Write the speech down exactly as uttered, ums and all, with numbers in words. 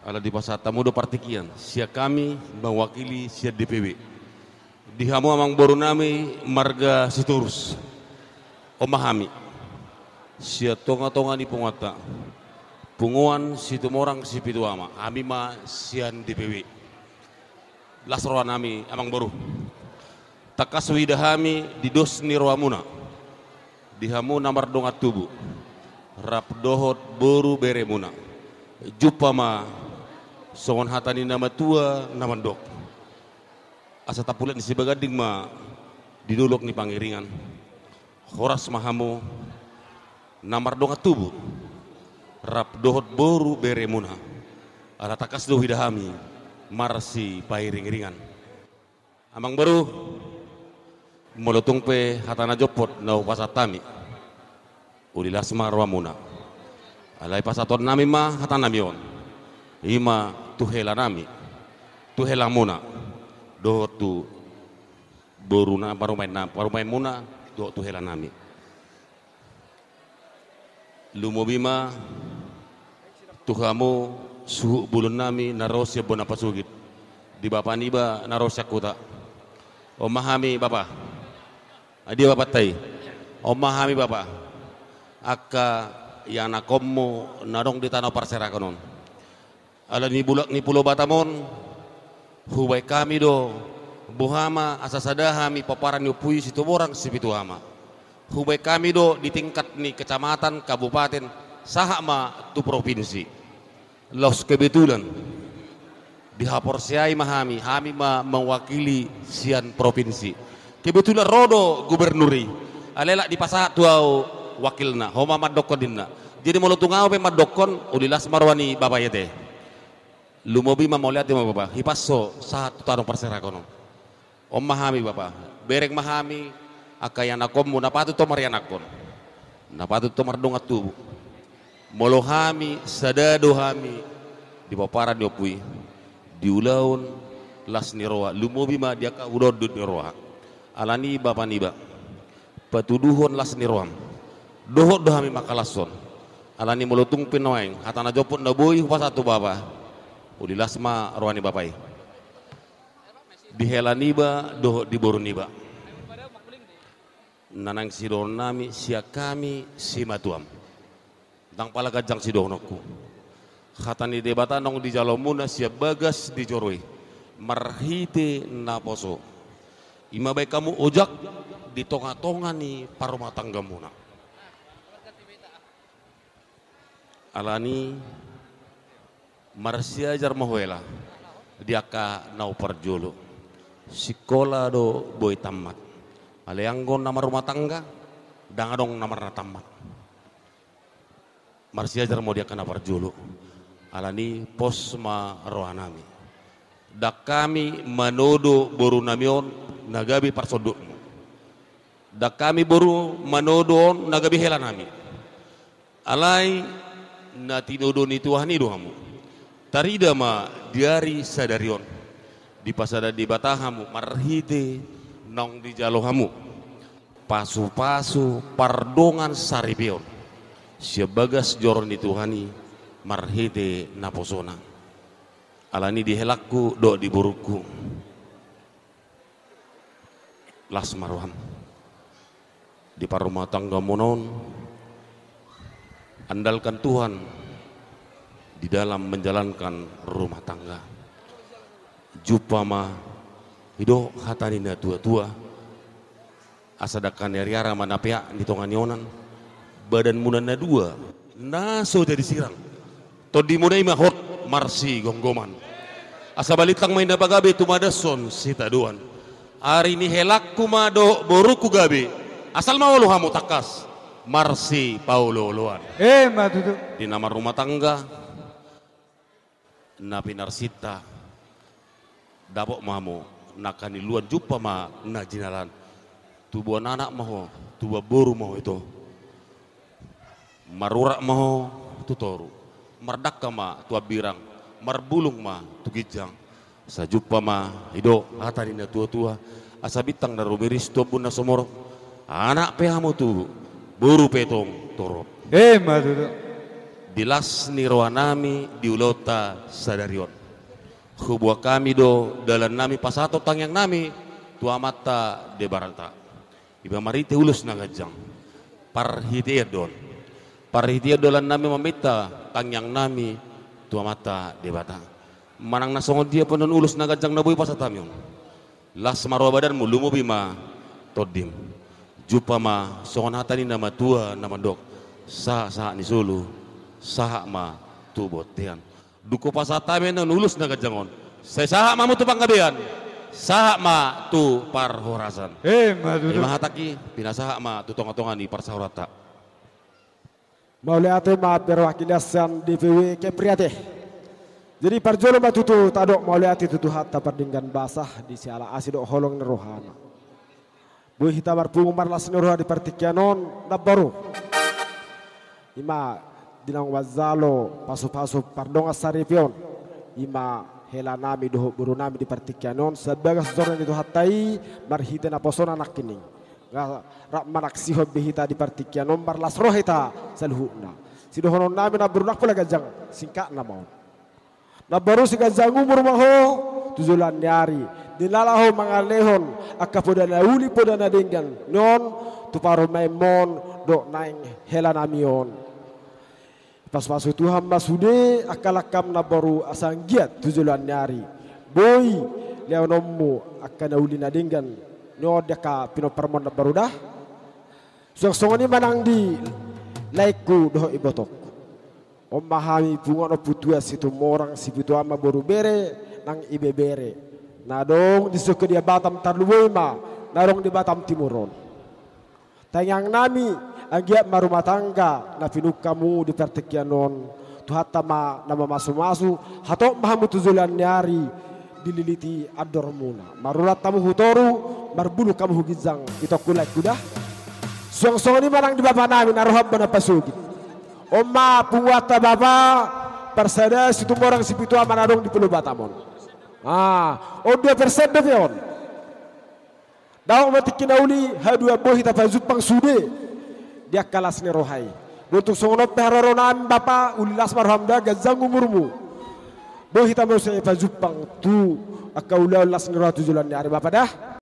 Ala dipasahat hamu do partingkian, sian hami mewakili sian D P W. Di hamu amangboru nami marga Sitorus. On ma hami. Sian tonga-tonga ni punguanta. Punguan Situmorang Sipitu Ama. Hami ma sian D P W. Las roha nami amangboru. Tangkas huida hami di dos ni rohamuna. Di hamu na mardongan tubu. Rap dohot boru beremuna. Jumpa ma songon hata ni na matua na mandok. Asa tampulan ni sibaganding ma di dolok ni pangiringan. Horas ma hamu na mardongan tubu. Rap dohot boru beremuna. Ala tangkas do huida hami marsipairing-iringan. Amangboru, molo tung pe hata na jomput na hupasahat hami. Uli las ma rohamuna. Alai pasahaton nami ma hata nami on. I ma tu hela nami. Tu helamuna. Dohot tu boruna parumaen na, parumaenmuna. Dohot tu hela nami. Lumobi ma tu hamu suhut bolon nami na ro sian bona pasogit. Di bapa niba na ro sian huta. On ma hami bapa. Adia bapanta i. On ma hami bapa. Angka ianakhonmu na adong di tano parserahan on. Ala ni bulak ni Pulo Batam on, hubaen hami do, boha ma asa sada hami pomparan ni ompu i Situmorang Sipitu Ama. Hubaen hami do di tingkat ni kecamatan, kabupaten, sahat ma tu provinsi. Laos kebetulan, dihaporseai ma hami, hami ma mewakili sian provinsi. Kebetulan ro do gubernur i. Alai lak dipasahat tu ahu wakilna, ho ma mandokkon ninna. Jadi molo tung ahu pe mandokkon, uli las ma roha ni bapa i ate. Lumobi ma mauliate ma bapa, hipas ho sahat tu tano parserahan on. On ma hami bapa, bereng ma hami, angka ianakhonmu na patut ho marianakhon. Na patut ho mardongan tubu. Molo hami, sada do hami, di pomparan ni ompu i. Di ulaon las ni roha, lumobi ma di angka ulaon dut ni roha. Ala ni bapa niba. Patuduhon las ni roham. Dohot do hami mangkalashon. Ala ni molo tung pe nuaeng, hata na jomput na boi hupasahat tu bapa. Uli las ma roha ni bapa i. Di hela niba, dohot di boru niba. Na naeng sidohonon nami, sian hami simatuam. Ndang pala ganjang sidohononku. Hata ni Debata naung dijalo muna sian bagas di joro i. Marhite naposo. I ma baen hamu ojak di tonga-tonga ni parumatanggamuna. Ala ni marsiajar ma ho hela di angka na umparjolo. Sikola do boi tammat. Alai anggo na marrumah tangga, ndang adong na marnatammat. Marsiajar ma ho di angka na parjolo. Ala ni pos ma roha nami. Ndang hami manodo boru nami on na gabe parsondukmu. Ndang hami boru manodo on na gabe hela nami. Alai na tinodo ni Tuhan i do hamu. Tarida ma di ari sadari on. Dipasada Debata hamu marhite naung dijalo hamu. Pasu-pasu pardongan saripeon. Sian bagas joro ni Tuhan i marhite naposona. Ala ni di helangku dohot di borungku. Las ma roham. Di parrumatanggamuna on, andalkan Tuhan di dalam menjalankan rumah tangga. Jumpa ma, i do hata ni na tua-tua. Asa dangka ni ari ara ma na peak di tonga ni onan. Badanmuna na dua na so jadi sirang. Tondimuna i ma hot marsigomgoman. Asa balintang ma inna pagabe tumadashon sitadoan. Ari ni helangku ma dohot borungku gabe. Asal ma olo hamu tangkas marsipaolo-oloan. Emma tutu. Di na marrumah tangga, na pinarsinta. Dapot ma hamu nangkaningan, jumpa ma na jinalan. Tubuan anak ma ho, tubuan boru ma ho ito. Marurat ma ho tu toru. Mardangka ma tu hambirang. Marbulung ma tu ginjang. Asa jumpa ma, i do hata ni na tua-tua. Asa bintang na rumiris tu ombun na sumorop. Anak pe hamu tubu, boru pe tong torop. Emma tutu. Di las ni rohanami di ulaonta sadari on, huboan hami do dalannami pasahathon tangiangnami tu Amanta Debata. Ima marhite ulos na ganjang. Parhitean do on. Parhitean dalannami maminta tangiangnami tu Amanta Debata. Manang na songon dia pe annon ulos na ganjang na boi pasahatonnami on. Las ma roha badanmu, lumobi ma tondim. Jumpa ma songon hata ni na matua na mandok: Sahat-sahat ni solu, sahat ma tu bontean. Dung hupasahat hami annon ulos na ganjang on, sai sahat ma hamu tu panggabean, sahat ma tu parhorasan. Emma tutu. Ima hatangki, pinasahat ma tu tonga-tonga ni parsaoranta. Mauliate ma perwakilan sian D P W Kepri ate. Jadi parjolo ma tutu tadok mauliate tu Tuhanta pardenggan basa di siala asi dohot holong ni rohana. Boi hita marpungu marlas ni roha di partingkian on, namboru. Ima di naung manjalo pasu-pasu pardongan saripeon, ima helanami dohot borunami di partingkian on, sian bagas joro ni Tuhanta i, marhite naposona nangkining. Nga rap manaksihon be hita di partingkian on, marlas roha hita saluhutna. Sidohononnami namboru, ndang pola ganjang, singkatna ma on. Namboru, sai ganjang umur ma ho tu joloan ni ari. Di na laho mangalehon angka poda na uli, poda na denggan ni on tu parumaenmon dohot naeng helanami on. Pasu-pasu Tuhan ma sude angka langkam, namboru, asa anggiat tu joloan ni ari boi lehononmu angka na uli na denggan ni on di angka pinomparmon, namboru, da. Suang songon i ma nang di laengku dohot ibotongku. On ma hami punguan Ompu Tuan Situmorang Sipitu Ama, boru, bere nang ibebere, na adong di Sukedia Batam, tarlumobi ma na adong di Batam Timur on. Tangiangnami, anggiat ma rumah tangga na pinungkamu di partingkian on, Tuhanta ma na mamasu-masu, hatop ma hamu tu joloan ni ari dililiti andormuna. Marurat hamu hu toru, marbulung hamu hu ginjang, itongku, laengku, da. Suang songon i ma nang di bapanami na roham ma na pasogit. On ma punguanta bapa, Parsadaan Situmorang Sipitu Ama na adong di Pulo Batam on. Ah, on dua persen dope on. Dao ma tingki na uli, haduan boi hita pajumpang sude di angka las ni roha i. Dung tung songon on pe haroroanami bapa, uli las ma roham da, ganjang umurmu. Boi hita muse pajumpang tu angka ulaon las ni roha tu joloan ni ari, bapa, da.